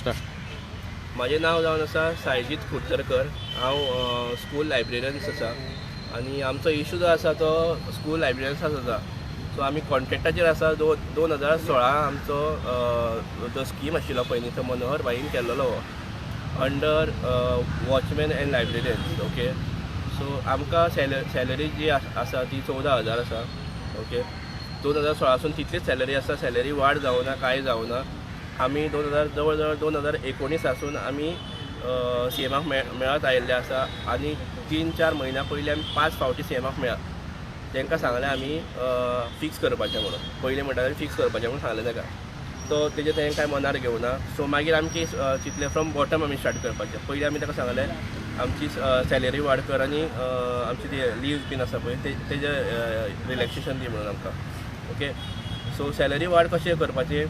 Start. म्हाजें नांव जावन आसा सायजीत कुडतरकर. हांव स्कूल लायब्रेरियन्स आसा आनी आमचो इशू जो आसा तो स्कूल लायब्रेरियन्साचो आसा. सो आमी कॉन्ट्रॅक्टाचेर आसा. 2016 आमचो जो स्कीम आशिल्लो पयलीं तो मनोहर भाईन केल्लो under watchman and librarians. Okay, so आमकां सॅलरी जी आसा ती 14,000 आसा. ओके, 2016सून तितलीच सॅलरी आसा. सॅलरी वाड जावना, कांय जावना. आमी 2000 जवळ जवळ 2019 आसून आमी सी एमाक मेळत आयिल्ले आसा आनी 3-4 म्हयन्या पयलीं आमी 5 फावटी सी एमाक मेळ्ळा. तांकां सांगलें आमी फिक्स करपाचें म्हणून. पयलीं म्हणटा फिक्स करपाचें म्हणून सांगलें ताका. तो तेजें तेणें कांय मनार घेवना. सो मागीर आमची चिंतलें फ्रॉम बॉटम आमी स्टार्ट करपाचें. पयलीं आमी ताका सांगलें आमची सॅलरी वाड कर आनी आमची ती लिव्स बीन आसा पळय तेजें रिलॅक्सेशन दी म्हणून आमकां. ओके, सो सॅलरी वाड कशें करपाची?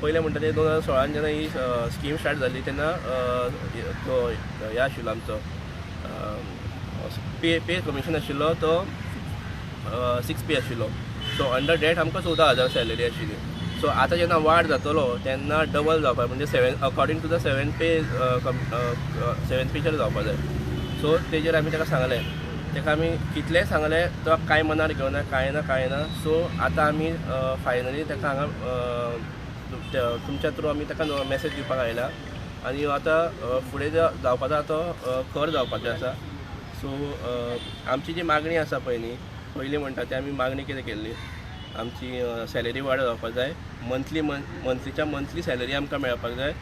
पयलें म्हणटा तें 2016न जेन्ना ही स्कीम स्टार्ट जाली तेन्ना तो हे आशिल्लो आमचो पे पे कमिशन आशिल्लो तो सिक्स पे आशिल्लो. सो अंडर that आमकां 14,000 सॅलरी आशिल्ली. सो आतां जेन्ना वाड जातलो तेन्ना डबल जावपाक, म्हणजे seven according to the seven pay, seven पेचेर जावपा जाय. सो तेजेर आमी ताका सांगलें. ताका आमी कितलेंय सांगलें, तो कांय मनार घेवना, कांय ना, कांय ना. सो आतां आमी फायनली ताका हांगा तुमच्या थ्रू आमी ताका मॅसेज दिवपाक आयला आनी आतां फुडें जो जावपाचो आसा तो खर जावपाचें आसा. सो आमची जी मागणी आसा पळय न्ही, पयलीं म्हणटा ती आमी मागणी कितें केल्ली, आमची सॅलरी वाड जावपाक जाय, मंथली मंथलीच्या मंथली सॅलरी आमकां मेळपाक जाय,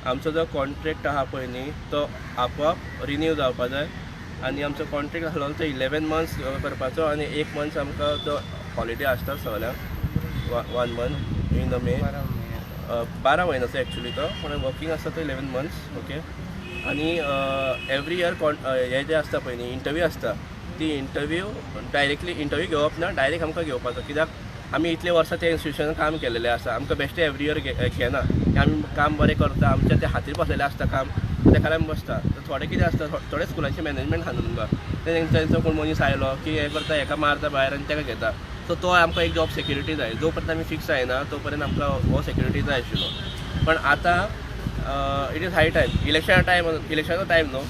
आमचो जो कॉन्ट्रॅक्ट आहा पळय न्ही तो आपोआप रिन्यू जावपाक जाय आनी आमचो कॉन्ट्रॅक्ट आसलो तो 11 मंथ्स करपाचो आनी एक मंथ आमकां जो हॉलिडे आसता सगळ्यांक, one month in the May. 12 म्हयन्याचो एक्चुली तो, पूण वर्कींग आसता तो 11 मंथ्स. ओके, आनी एवरी इयर कॉन हे जे आसता पळय न्ही, इंटरव्यू आसता, ती इंटरव्यू डायरेक्टली इंटरव्यू घेवप ना, डायरेक्ट आमकां घेवपाचो. कित्याक आमी इतले वर्सां त्या इन्स्टिट्युशनान काम केलेलें आसा. आमकां बेश्टें एवरी इयर घेना की आमी काम बरें करता. आमच्या ते हातीर बसलेलें आसता काम, तेका लागून बसता. तर थोडे कितें आसता, थोडे स्कुलांचें मॅनेजमेंट आहा न्हू तुमकां, ते तेंचो कोण मनीस आयलो की हें करता, हेका मारता भायर आनी तेका घेता. सो तो आमकां एक जॉब सेक्युरिटी जाय. जो पर्यंत आमी फिक्स जायना तो पर्यंत आमकां हो सेक्युरिटी जाय आशिल्लो. पण आतां it is high time, इलेक्शना टायम, इलेक्शनाचो टायम न्हू.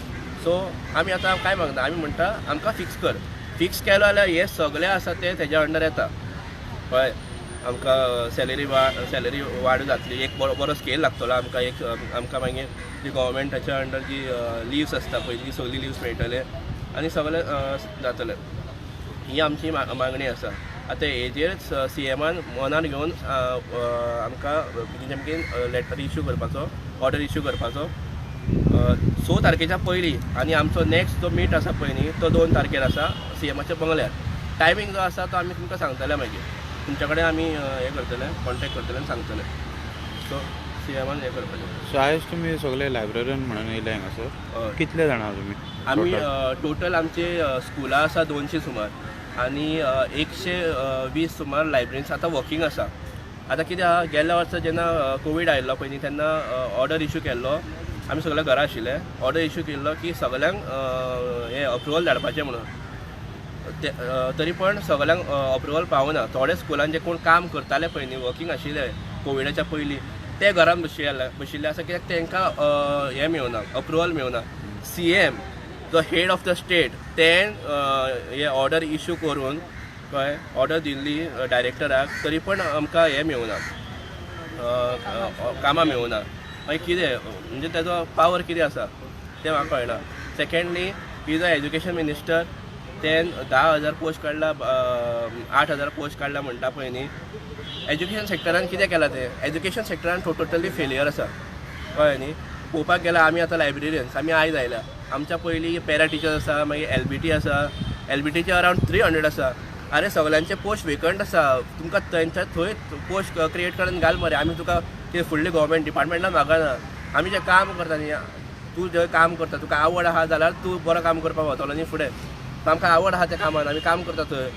सो आमी आतां कांय मागना. आमी म्हणटा आमकां फिक्स कर. फिक्स केलो जाल्यार हे सगळे आसा ते तेज्या अंडर येता. कळ्ळें? आमकां सॅलरी वाड जातली, एक बरो बरो स्केल लागतलो आमकां एक. आमकां मागीर जी गोवोरमेंटाच्या अंडर जी लिव्स आसता पळय ती सगळी लिव्स मेळटले आनी सगळें जातलें. ही आमची मागणी आसा. आतां हेजेर सी एमान मनार घेवन आमकां बेगीनच्या बेगीन लेटर इशू करपाचो, ऑर्डर इशू करपाचो 6 तारखेच्या पयलीं. आनी आमचो नेक्स्ट जो मीट आसा पळय न्ही तो 2 तारखेर आसा सी एमाच्या बंगल्यार. टायमींग जो आसा तो आमी तुमकां सांगतले मागीर. तुमच्या कडेन आमी हें करतले, कॉन्टेक्ट करतले आनी सांगतले. सो सी एमान हें करपाचें. सो आयज तुमी सगळे लायब्ररीयन म्हणून येयले हांगासर. हय. कितले जाणां तुमी आमी टोटल? टोटल आमचे स्कुलां आसा 200 सुमार आनी 120 सुमार लायब्ररीन्स आतां वर्कींग आसा. आतां कितें आहा, गेल्ल्या वर्सा जेन्ना कोवीड आयिल्लो पळय न्ही तेन्ना ऑर्डर इशू केल्लो. आमी सगळे घरा आशिल्ले. ऑर्डर इशू केल्लो की सगळ्यांक हें अप्रुवल धाडपाचें म्हणून. ते तरी पण सगळ्यांक अप्रुवल पावना. थोडे स्कुलान जे कोण काम करताले पळय न्ही, वर्कींग आशिल्ले कोविडाच्या पयलीं, ते घरान बशिल्ले आसा, कित्याक तांकां हें मेळना, अप्रुवल मेळना. सी एम जो हेड ऑफ the state तें हे ऑर्डर इशू करून, कळ्ळें, ऑर्डर दिल्ली डायरेक्टराक, तरी पण आमकां हें मेळना, कामां मेळना. मागीर कितें म्हणजे तेजो पावर कितें आसा तें म्हाका कळना. Secondly, is a education minister. तें 10,000 पोस्ट काडला, 8,000 पोस्ट काडला म्हणटा पळय न्ही, एज्युकेशन सेक्टरान कितें केलां तें? एज्युकेशन सेक्टरान टोटली फेलियर आसा. कळ्ळें न्ही? पळोवपाक गेल्यार आमी आतां लायब्रेरियन्स, आमी आयज आयल्या. आमच्या पयलीं पॅरा टिचर्स आसा, मागीर एल बी टी आसा. एल बी टीचे अरावंड 300 आसा. आरे, सगळ्यांचे पोस्ट वेकंट आसा. तुमकां तेंच्या थंय पोस्ट क्रिएट करून घाल मरे. आमी तुका कितें फुडले गोवोरमेंट डिपार्टमेंटान मागना. आमी जें काम करता न्ही, तूं जंय काम करता तुका आवड आहा जाल्यार तूं बरो काम करपाक वतलो न्ही फुडें. आमकां आवड आहा त्या कामान, आमी काम करता थंय.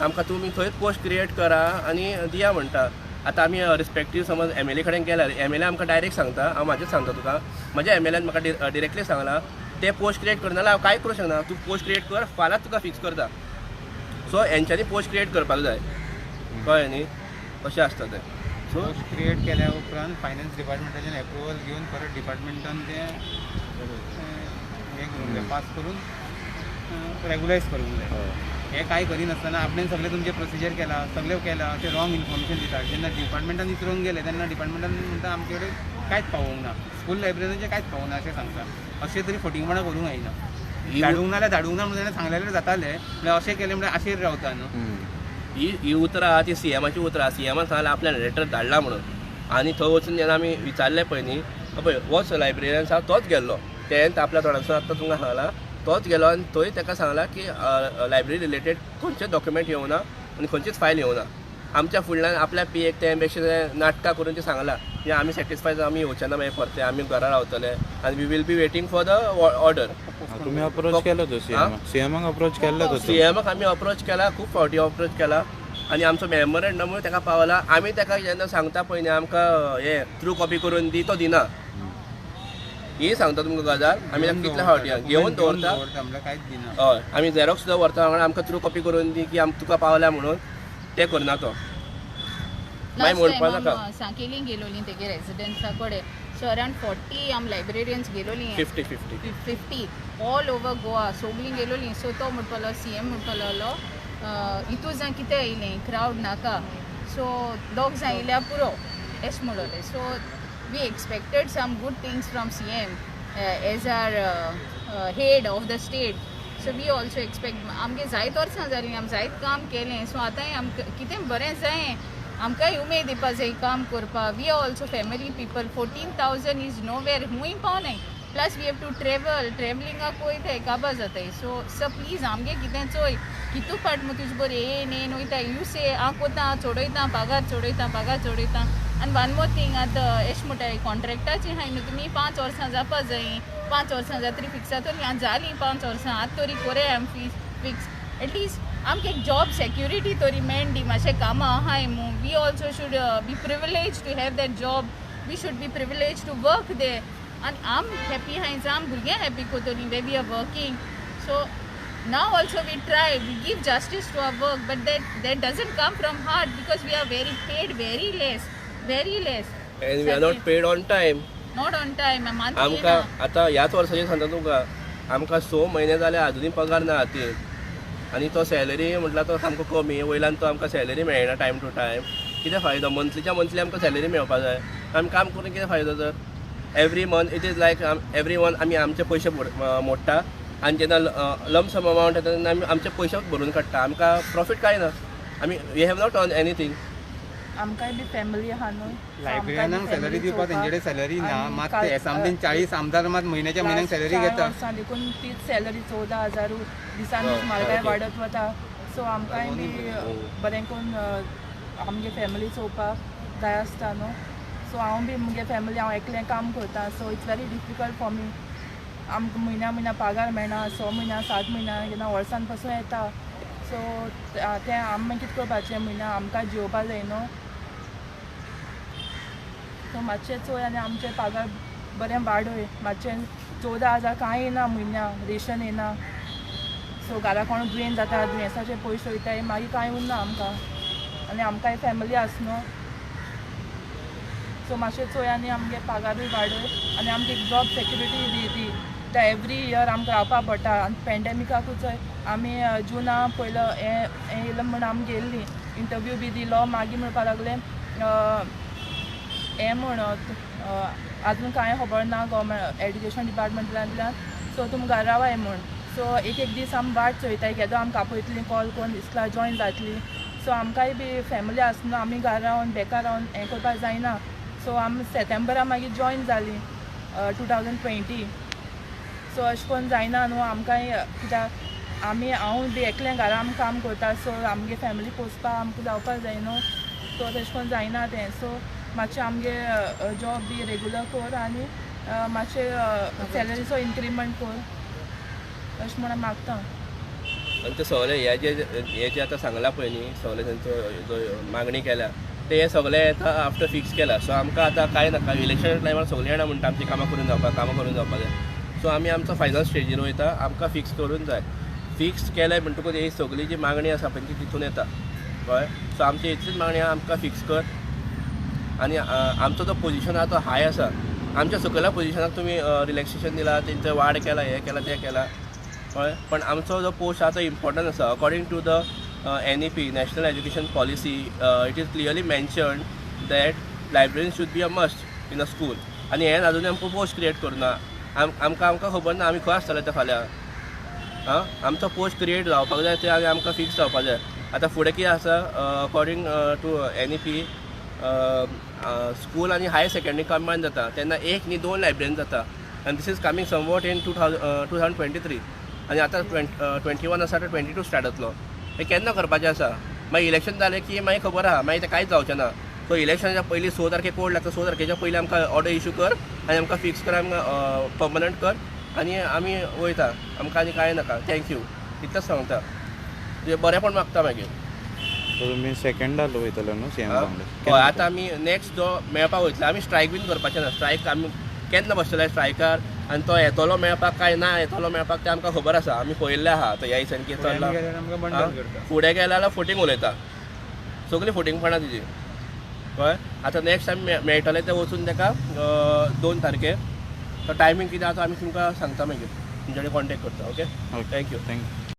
आमकां तुमी थंयच पोस्ट क्रिएट करा आनी दिया म्हणटा. आतां आमी रिस्पेक्टीव समज एम एल ए कडेन गेल्यार एम एल ए आमकां डायरेक्ट सांगता, हांव म्हाजेंच सांगता तुका, म्हज्या एम एल एन म्हाका डिरेक्टली सांगलां, ते पोस्ट क्रिएट करना जाल्यार हांव कांय करूं शकना, तूं पोस्ट क्रिएट कर, फाल्यांच तुका फिक्स करता. सो हेंच्यांनी पोस्ट क्रिएट करपाक जाय. कळ्ळें न्ही? कशें आसता तें. सो पोस्ट क्रिएट केल्या उपरांत फायनान्स डिपार्टमेंटाच्यान एप्रुवल घेवन परत डिपार्टमेंटान तें हें करूंक जाय, पास करून रेगुलायज करूंक जाय. हें कांय करिनासतना आपणें सगळें तुमचें प्रोसिजर केलां, सगळें केलां, अशें रॉंग इन्फॉर्मेशन दिता. जेन्ना डिपार्टमेंटान विचारूंक गेले तेन्ना डिपार्टमेंटान म्हणटा आमचे कडेन कांयच पावोवंक ना, स्कूल लायब्ररीचें कांयच पावोवंक ना अशें सांगता. अशें तरी फटींगपणां करूंक जायना. धाडूंक ना जाल्यार धाडूंक ना म्हणून सांगलेलें जातालें, म्हणल्यार अशें केलें म्हणल्यार आशेर रावता न्हू. ही ही उतरां आहा ती सीएमाची उतरां. सीएमान सांगलें आपल्यान लेटर धाडला म्हणून, आनी थंय वचून जेन्ना आमी विचारलें पळय न्ही, पळय होच लायब्रेरियन आसा तोच गेल्लो, तेणें आपल्या तोंडांतसून आतां तुमकां सांगलां, तोच गेलो आनी थंय ताका सांगलां की लायब्ररी रिलेटेड खंयचेच डॉक्युमेंट येवना आनी खंयचीच फायल येवना. आमच्या फुडल्यान आपल्या पी एक तें बेश्टें नाटकां करून तें सांगलां की आमी सॅटिस्फाय जावन आमी येवचे ना मागीर परते, आमी घरा रावतले आनी we will be waiting for the order. तुमी अप्रोच केलो तो सीएमाक? सीएमाक अप्रोच केल्लो तो? सीएमाक आमी अप्रोच केला, खूब फावटी अप्रोच केला आनी आमचो मेमोरेंडमूय ताका पावला. आमी ताका जेन्ना सांगता पळय न्ही आमकां हे ट्रू कॉपी करून दी, तो दिना. ही सांगता तुमकां गजाल, आमी ताका कितले फावटी घेवन दवरता, हय आमी झेरोक्स सुद्दां व्हरता वांगडा, आमकां ट्रू कॉपी करून दी की तुका पावल्या म्हणून, तें करना तो. मागीर म्हणपा नाका. सांकेली गेलोली तेगे रेजिडेंसा कडेन, सो अरावंड 40 आम लायब्रेरियन्स गेलोली, 50 ऑल ओवर गोवा सगळीं गेलोली. सो तो म्हणपालो, सीएम म्हणपालो लागलो हितू जां कितें येयलें क्रावड नाका, सो दोग जां येयल्या पुरो एश म्हणलें. So we expected some good things from CM as our head of the state. So we also expect, आमगे जायत वर्सां जालीं, आमी जायत काम केलें, सो आतांय आमकां कितें बरें जायें, आमकांय उमेद दिवपा जाय काम करपाक. We are also family people. 14,000 is nowhere, हुंय पावनाय. Plus we have to travel, ट्रॅवलिंगाक वयताय काबार जाताय. सो सर प्लीज आमगे कितें चोय, कितू फाट मु तुजे बरें येन येन वयता, you से हांव कोता चडयता पगार चडयता पगार चडयता. आनी वन मोर थींग, आतां एश म्हणटाय कॉन्ट्रॅक्टाची आहाय न्हू तुमी, 5 वर्सां जावपा जाय, 5 वर्सां जातरी फिक्स जातली. आतां जालीं 5 वर्सां, आतां तरी कोरया आमी फीस फिक्स, एटलीस्ट आमकां एक जॉब सेक्युरिटी तरी मेळटी, मातशें कामां आहाय मू. We also should be privilege to have that job, we should be privilege to work there. आनी आम हॅपी आहाय जावं आम भुरग्यां happy कोतोलीं way we are working. So now also we try, we give justice to our work, but that doesn't come from heart because we are very paid very less, very less. And we are not paid on time. Not on time. आमकां आतां ह्याच वर्साचें सांगता तुमकां, आमकां 6 म्हयने जाले आजुनूय पगार ना हातीन, आनी तो सॅलरी म्हटल्यार तो सामको कमी, वयल्यान तो आमकां सॅलरी मेळना टायम टू टायम. कितें फायदो? मंथलीच्या मंथली आमकां सॅलरी मेळपा जाय, आमी काम करून कितें फायदो तर? Every month it is like every month आमी आमचे पयशे मोडटा, आनी जेन्ना लमसम अमावंट येता तेन्ना आमी आमचे पयशे भरून काडटा, आमकां प्रॉफीट कांय ना. आमी we have not earn anything. आमकांय बी फॅमिली आहा न्हू, लायब्ररियनांक सॅलरी दिवपाक तेंचे कडेन सॅलरी ना, मात ते एसामतीन 40 आमदार मात म्हयन्याच्या म्हयन्याक सॅलरी घेता. वर्सां देखून तीच सॅलरी 14,000 दिसान दीस म्हारगाय वाडत वता. सो आमकांय बी बरें करून आमगे फॅमिली चोवपाक जाय आसता न्हू. सो हांव बी मुगे फॅमिली हांव एकलें काम करता, so it's very difficult for me. आमकां म्हयन्या म्हयन्या पगार मेळना, 6 म्हयन्या 7 म्हयन्या केन्ना वर्सान पासून येता. सो तें आमी कितें करपाचें, म्हयन्या आमकां जिवपा जाय न्हू. सो मातशें चोय आनी आमचें पगार बरें वाडय मातशें. 14,000 कांय येना म्हयन्या, रेशन येना. सो घरा कोण दुयेंत जाता, दुयेंसाचे पयशे वयताय, मागीर कांय उरना आमकां, आनी आमकांय फॅमिली आसा न्हू. सो मातशें चोय आनी आमगे पगारूय वाडय आनी आमकां एक जॉब सेक्युरिटी दी. ते एवरी इयर आमकां रावपा पडटा. आनी पेंडेमिकाकूच चोय आमी जुना पयलो हें येयलें म्हूण आमी गेल्लीं, इंटरव्यू बी दिलो, मागीर म्हणपाक लागले हें म्हूण आजून कांय खबर ना गव्हर्मेंट एड्युकेशन डिपार्टमेंटांतल्यान, सो तुमी घरा रावाय म्हूण. सो एक एक दीस आमी वाट चोयताय केदो आमकां आपयतलीं, कॉल करून इस्कुला जॉयन जातली. सो आमकांय बी फॅमिली आसना, आमी घरा रावन बेकार रावन हें करपाक जायना. सो आमी सेप्टेंबरा मागीर जॉयन जालीं 2020. सो अशें करून जायना न्हू आमकांय, कित्याक आमी हांव बी एकलें घरा आमी काम करता, सो आमगे फॅमिली पोसपाक आमकां जावपाक जाय न्हू. सो तशें करून जायना तें. सो मातशें आमगे जॉब बी रेगुलर कर आनी मातशें सॅलरीचो इन्क्रिमेंट कर अशें म्हणून मागता. आनी ते सगळे हे जे हे जे आतां सांगलां पळय न्ही, सगळे तेंचो जो मागणी केल्या ते हे सगळे आतां आफ्टर फिक्स केला. सो आमकां आतां कांय नाका. इलेक्शन टायमार सगळीं जाणां म्हणटा आमचीं कामां करून जावपाक, कामां करून जावपाक जाय. सो आमी आमचो फायनल स्टेजीर वयता, आमकां फिक्स करून जाय. फिक्स केलें म्हणटकूच ही सगळी जी मागणी आसा पळय ती तितून येता, कळ्ळें? सो आमची इतलीच मागणी आहा, आमकां फिक्स कर. आनी आमचो जो पोजिशन आहा तो हाय आसा. आमच्या सकयल्या पोजिशनाक तुमी रिलॅक्सेशन दिला, तेंचे वाड केला, हें केलां तें केलां, कळ्ळें. पण आमचो जो पोस्ट आहा तो इम्पॉर्टंट आसा. According to the NEP, National Education Policy, it is clearly mentioned that librarian should be a must in a school. आनी हें अजून आमकां पोस्ट क्रिएट करुना. आमकां आमकां खबर ना आमी खंय आसतले ते फाल्यां. आं, आमचो पोस्ट क्रिएट जावपाक जाय ते आनी आमकां फिक्स जावपाक जाय. आतां फुडें कितें आसा, according to NEP school आनी हायर सेकेंडरी कंबायन जाता तेन्ना एक न्ही 2 लायब्ररीन जाता. आनी this is coming somewhat in 2023. आनी आतां 21 आसा, आतां 22 स्टार्ट जातलो. हें केन्ना करपाचें आसा? मागीर इलेक्शन जालें की मागीर खबर आहा, मागीर तें कांयच जावचें ना. सो इलेक्शनाच्या पयलीं 6 तारखेक कोड लागता, 6 तारखेच्या पयलीं आमकां ऑर्डर इशू कर आनी आमकां फिक्स कर, आमकां पर्मनंट कर आनी आमी वयता. आमकां आनी कांय नाका. Thank you, इतलेंच सांगता. तुजें बरेंपण मागता मागीर. तुमी सेकंडाक वयतले न्हू सीएम वांगडा? हय, आतां आमी नेक्स्ट जो मेळपाक वयतले. आमी स्ट्रायक बीन करपाचें ना. स्ट्रायक आमी केन्ना बसतले स्ट्रायकार आनी तो येतलो मेळपाक काय ना येतलो मेळपाक तें आमकां खबर आसा. आमी पळयल्लें आहा आतां ह्या दिसांनी कितें चल्लां. फुडें गेले जाल्यार फटींग उलयता, सगळीं फटींगपणां तिजी. कळ्ळें. आतां नेक्स्ट आमी मेळटले ते वचून ताका 2 तारखेर. तो टायमींग कितें आसा आमी तुमकां सांगता मागीर, तुमचे कडेन कॉन्टेक्ट करता. Okay, thank you. Thank you.